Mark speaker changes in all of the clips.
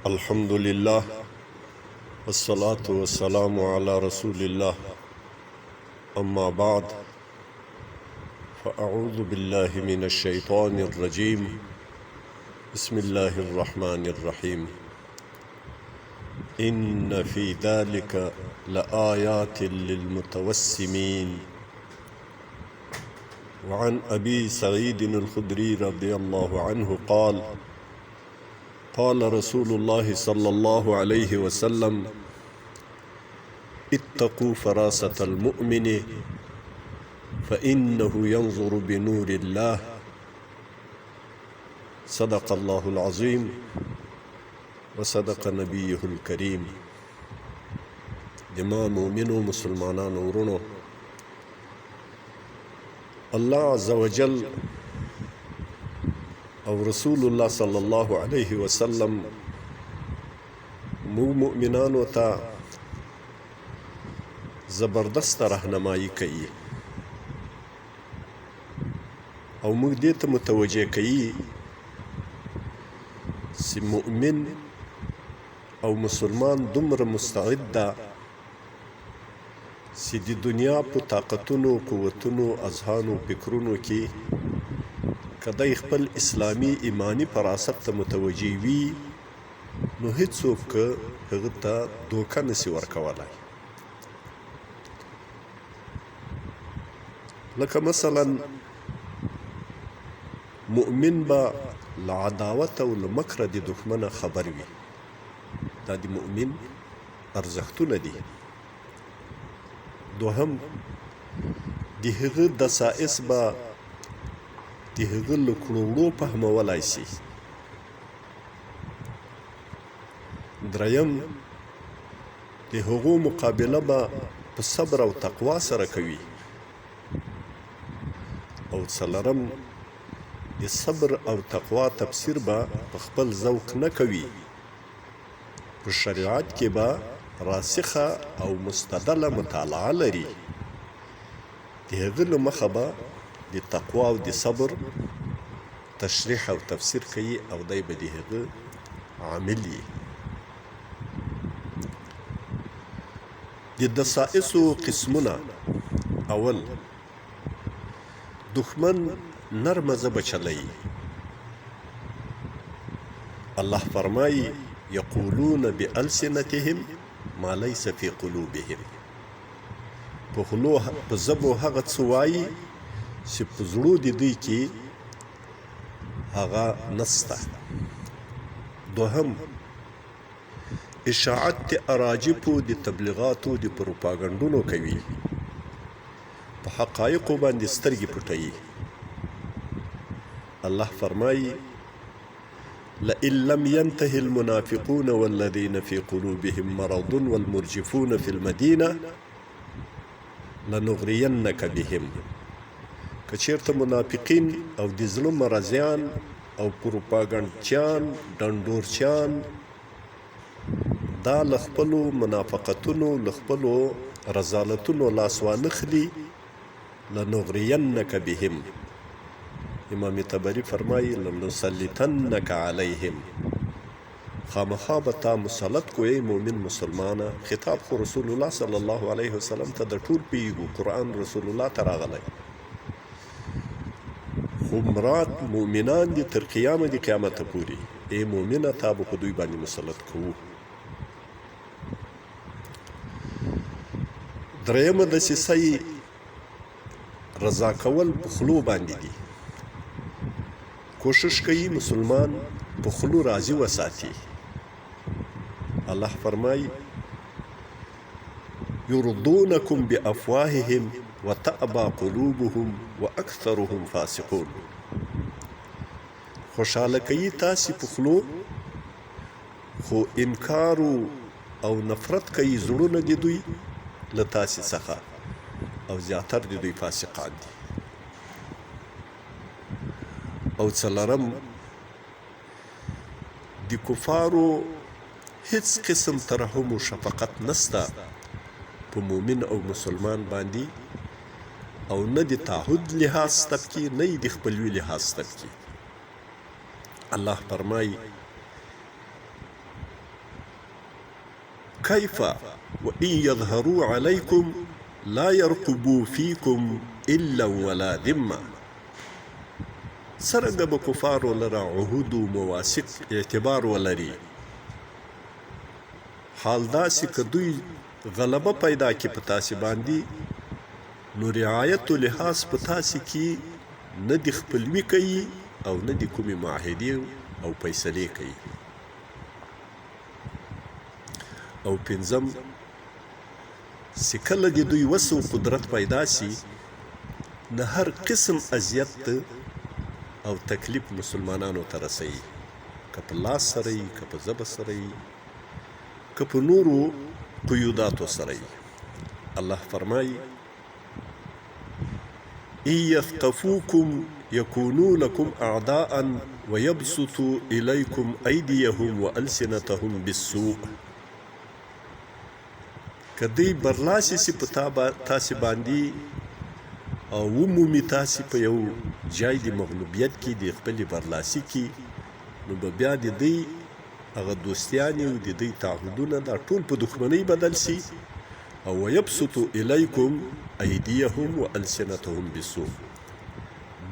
Speaker 1: الحمد لله والصلاة والسلام على رسول الله أما بعد فأعوذ بالله من الشيطان الرجيم بسم الله الرحمن الرحيم إن في ذلك لآيات للمتوسمين وعن أبي سعيد الخدري رضي الله عنه قال قال رسول الله صلى الله عليه وسلم اتقوا فراسة المؤمن فإنه ينظر بنور الله صدق الله العظيم وصدق نبيه الكريم دما مؤمنو مسلمانانو ورونو الله عز وجل او رسول الله صلی الله علیه وسلم موږ مؤمنانو ته زبردست رهنمایي کوي او موږ دې ته متوجه کوي چې مؤمن او مسلمان دومره مستعد ده چې د دنیا په طاقتونو، قوتونو، اذهانو، فکرونو کې که دی خپل اسلامي ایماني فراست ته متوجه وي نو هیڅوک هغه ته دوکه نشي ورکولای. لکه مثلا مؤمن به له عداوت او له مکره د دښمنه خبر وي، دا د مؤمن ارزښتونه دي. دوهم، د هغه دسائس به د هغه له کړو وړو فهمولای شي. دریم، د هغو مقابله به په صبر او تقوا سره کوي. او څلورم، د صبر او تقوا تفسیر به په خپل ذوق نه کوي، په شریعت کې به راسخه او مستدله مطالعه لري، د هغه له مخه به د تقوا او د صبر تشریح او تفسیر کوي او دی به د هغه عامل وي. د دسائسو قسمونه، اول، دښمن نرمه ژبه چلوي، الله فرمايي، یقولون بالسنتهم ما لیس فی قلوبهم، په خولو په ژبو هغه څه وايي چې په زړو د دوی کې هغه نسته. دوهم، اشاعت د اراجفو د تبلیغاتو د پروپاګنډونو کوي، په حقایقو باندې سترګې پټوي. الله فرمایي، لئن لم ينته المنافقون والذين في قلوبهم مرض والمرجفون في المدينة لنغرينك بهم. که چېرته منافقین او د زړه مرضیان او پروپاګنډچیان، ډنډورچیان دا له خپلو منافقتونو، له خپلو رذالتونو لاس وانخلي، لنغرینک بهم، امام طبري فرمایي، لنسلطنک علیهم، خامخا به تا مسلط کو ای مؤمن مسلمانه. خطاب خو رسول الله صلی الله علیه وسلم ته د ټول پیږو، قرآن رسول الله ته راغلی، خو مراد مؤمنان دي تر قیامه د قیامته پورې. ای مؤمنه تا به په دوی باندې مسلط کوو. درېیمه دسیسه یې رضا کول په خولو باندې دي. کوشش کوي مسلمان په خولو راضي وساتي. الله فرمایي، يرضونكم بأفواههم وتأبى قلوبهم وأكثرهم فاسقون. خوشحاله کوي تاسې په خولو، خو انکار او نفرت کوي زړونه د دوی له تاسې څخه، او زیاتر د دوی فاسقان دي. او څلورم، د کفارو هیڅ قسم ترحم او شفقت نسته په مؤمن او مسلمان باندې، او نه د تعهد لحاظ سته پکې، نه یې د خپلوي لحاظ سته پکې. الله فرمایي، کیف وان یظهروا علیکم لا یرقبو فیکم الا ولا ذمه. څرنګه به کفارو لره عهود و مواثیق اعتبار ولري، حال داسې که دوی غلبه پیدا کړي په تاسې باندې نو رعایت و لحاظ په تاسې کې نه دې خپلوي کوي او نه دې کومې معاهدې او فیصلې کوي. او پنځم، چې کله د دوی وس او قدرت پیدا شي نه هر قسم اذیت او تکلیف مسلمانانو ته رسوي، که په لاس سره وي، که په ژبه سره وي، که په نورو قیوداتو سره وي. الله فرمایي: ان یثقفوکم یکونو لکم اعداء ویبسطو الیکم ایدیهم والسنتهم بالسوء. که دوی برلاسي سي په تاسې باندي او ومومي تاسې په یو جای د مغلوبیت کې د خپلې برلاسي کې، نو به بیا د دوی هغه دوستیانې او د دوی تعهدونه دا ټول په دښمنۍ بدل سي. او ویبسطو الیکم ایدیهم والسنتهم بالسوء،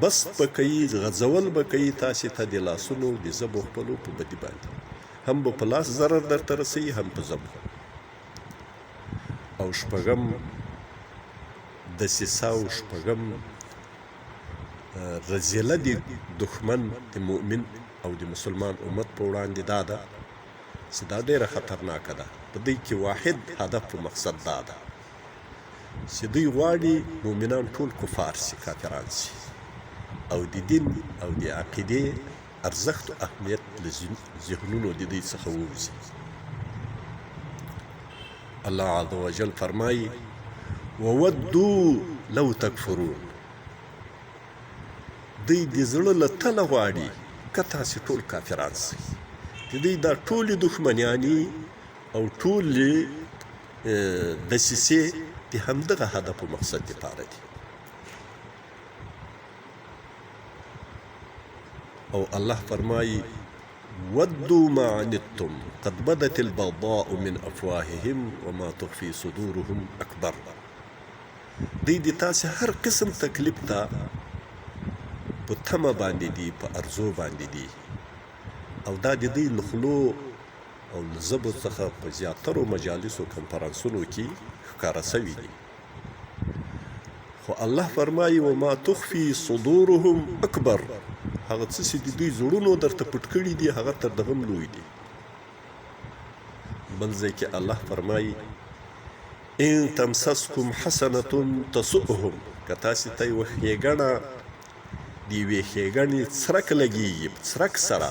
Speaker 1: بسط به کوي، غځول به کوي تاسې ته د لاسونو او د ژبو خپلو په بدي باندې، هم به په لاس ضرر درته رسوي هم په ژبو. او شپږم دسیسه او شپږم رذیله د دښمن د مؤمن او د مسلمان امت په وړاندې دا ده چې دا ډېره خطرناکه ده. په دوی کې واحد هدف او مقصد دا ده چې دوی غواړي مؤمنان ټول کفار شي، کافران شي او د دین او د عقیدې ارزښت او اهمیت له ذهنونو د دوی څخه ووځي. الله عز وجل فرمایي: وودو لو تکفرون. دوی د زړه له تله غواړي که تاسې ټول کافران شئ. د دوی دا ټولې دښمنیانې او ټولې دسیسې د همدغه هدف او مقصد لپاره دي. او الله فرمایي: ودوا ما عنتم قد بدت البغضاء من افواههم وما تخفي صدورهم اکبر. دوی د تاسې هر قسم تکلیف ته په تمه باندې دي، په ارزو باندې دي، او دا د دوی له خولو او له ژبو څخه په زیاترو مجالسو کنفرانسونو کې ښکاره شوي دي. خو الله فرمایي: وما تخفي صدورهم اکبر. هغه څه چې د دوی زړونو درته پټ کړي دي هغه تر دغه هم لوی دي. بل ځای کې الله فرمایي: ان تمسسکم حسنة تسؤهم. که تاسې ته یوه ښېګڼه د یوې ښېګڼې څرک لګېږي، په څرک سره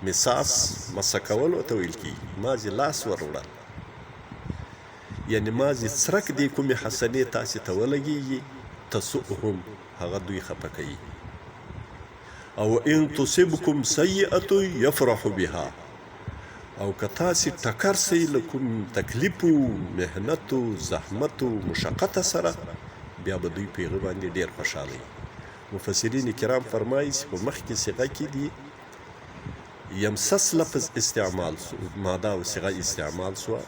Speaker 1: مساس مسه کولو ته ویل کېږي، مازې لاس ور وړل، یعنې مازې څرک دې کومې حسنې تاسې ته ولګېږي، تسؤهم هغه دوی خپه کوي. او ان تصبکم سیئة یفرحوا بها. او که تاسې ټکر سئ له کوم تکلیف و محنت و زحمت و مشقته سره، بیا به دوی په هغه باندې ډېر خوشحاله وي. مفسرین کرام فرمایي چې په مخکې صیغه کې دي یمسس لفظ استعمال سو، ماده او صیغه استعمال سوه،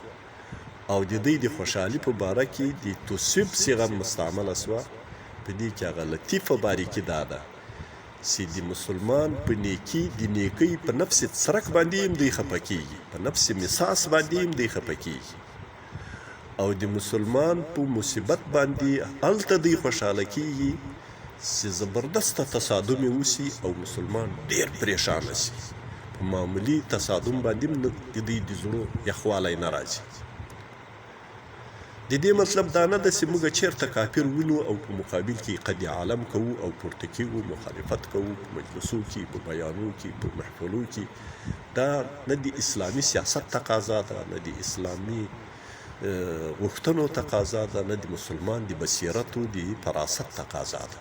Speaker 1: او د دوی د خوشحالي په باره کې د تصیب صیغه مستعمله سوه. په دې کې هغه لطیفه باریکي دا ده چې د مسلمان په نیکي، د نیکۍ په نفس څرک باندې هم دوی خپه کیږي، په نفس مساس باندې هم دوی خپه کیږي، او د مسلمان په مصیبت باندې هلته دوی خوشحاله کیږي چې زبردسته تصادم یې وشي او مسلمان ډېر پریشانه شي. په معمولي تصادم باندې هم د دوی د زړو یخوالی نه راځي. د دې مطلب دا نه ده چې موږ چېرته کافر وینو او په مقابل کې قد عالم کوو او پورته کېږو، مخالفت کوو په مجلسو کې، په بیانو کې، په محفلو کې. دا نه د اسلامي سیاست تقاضا ده، نه د اسلامي غوښتنو تقاضا ده، نه د مسلمان د بصیرت او د فراست تقاضا ده،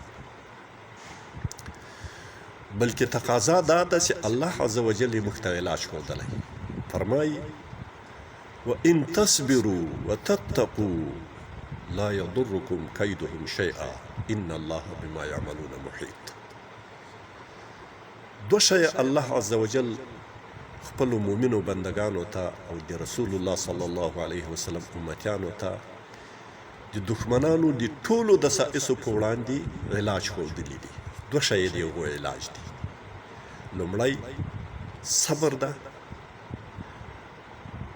Speaker 1: بلکې تقاضا دا ده چې الله عز وجل یې موږ ته علاج ښودلی. فرمایي: وان تصبروا وتتقوا لا يضركم كيدهم شيئا ان الله بما يعملون محيط. دوه شیه الله عز وجل خپلو مؤمنو بندګانو ته او د رسول الله صلی الله علیه وسلم امتیانو ته د دښمنانو د ټولو دسائسو په وړاندې علاج ښودلي دي. دوه شیه د هغو علاج دي. لومړی صبر ده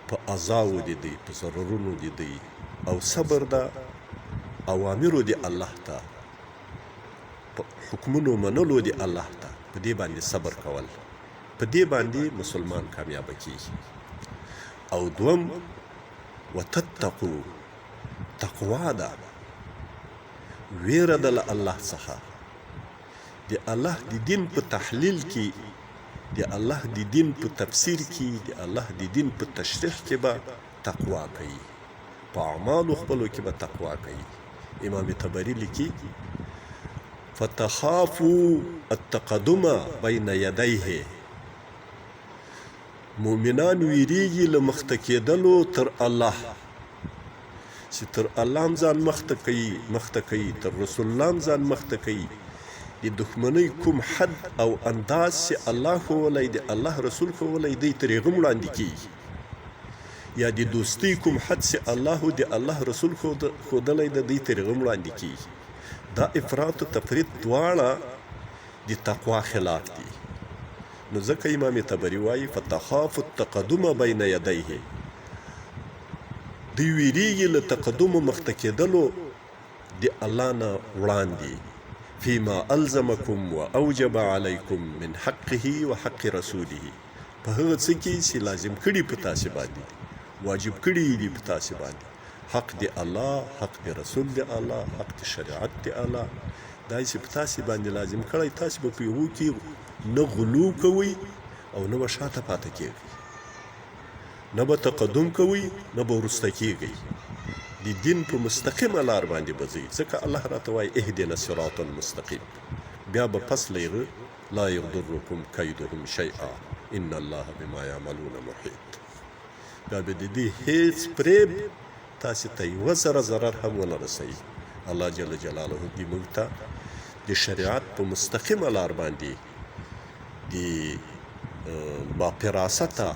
Speaker 1: په اذاوو د دوی، په ضررونو د دوی، او صبر ده اوامرو د الله ته، په حکمونو منلو د الله ته، په دې باندې صبر کول، په دې باندې مسلمان کامیابه کیږي. او دوم وتتقو، تقوا ده، ویره ده له الله څخه، د الله د دین په تحلیل کې، د الله د دین په تفسیر کې، د الله د دین په تشریح کې به تقوا کوي، په اعمالو خپلو کې به تقوا کوي. امام طبري لیکي فتخافو التقدم بین یدیه، مؤمنان ویریږي له مخته کېدلو تر الله، چې تر الله هم ځان مخته کوي، مخته کوي، تر رسول الله هم ځان مخته کوي. د دښمنۍ کوم حد او انداز چې الله ښوولی، د الله رسول ښوولی دی، تر هغه هم وړاندې کېږي. یا د دوستۍ کوم حد چې الله او د الله رسول ښودلی دی، دی تر هغه هم وړاندې کېږي. دا افراط او تفریط دواړه د تقوا خلاف دي. نو ځکه امام طبري وايي فتخاف التقدم بین یدیه، دوی ویریږي له تقدم مخته کېدلو د الله نه وړاندې، فيما الزمکم واوجب علیکم من حقه وحق رسوله، په هغه څه کې چې لازم کړي په تاسې باندې دي، واجب کړي یې دي په تاسې باندې، حق د الله، حق د رسول د الله، حق د شریعت د الله، دا چې په تاسې باندې لازم کړی، تاسې به په هغو کې نه غلو کوئ او نه به شاته پاتې کېږئ، نه به تقدم کوئ، نه به وروسته کېږئ، د دین په مستقیمه لار باندې به ځئ، ځکه الله راته وایي اهدنا الصراط المستقیم. بیا به پس له هغه لا یضرکم کیدهم شیئا ان الله بما یعملون محیط، بیا به د دې هیڅ فریب تاسې ته یوه ذره ضرر هم ونه رسوي. الله جل جلاله دې موږ ته د شریعت په مستقیمه لار باندې د بافراسته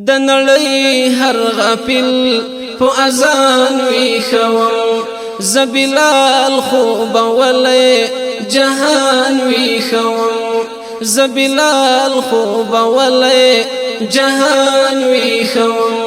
Speaker 2: د نړۍ هر غافل په اذان ویښوم، زه بلال خوبولی جهان ویښوم، زه بلال خوبولی جهان ویښوم.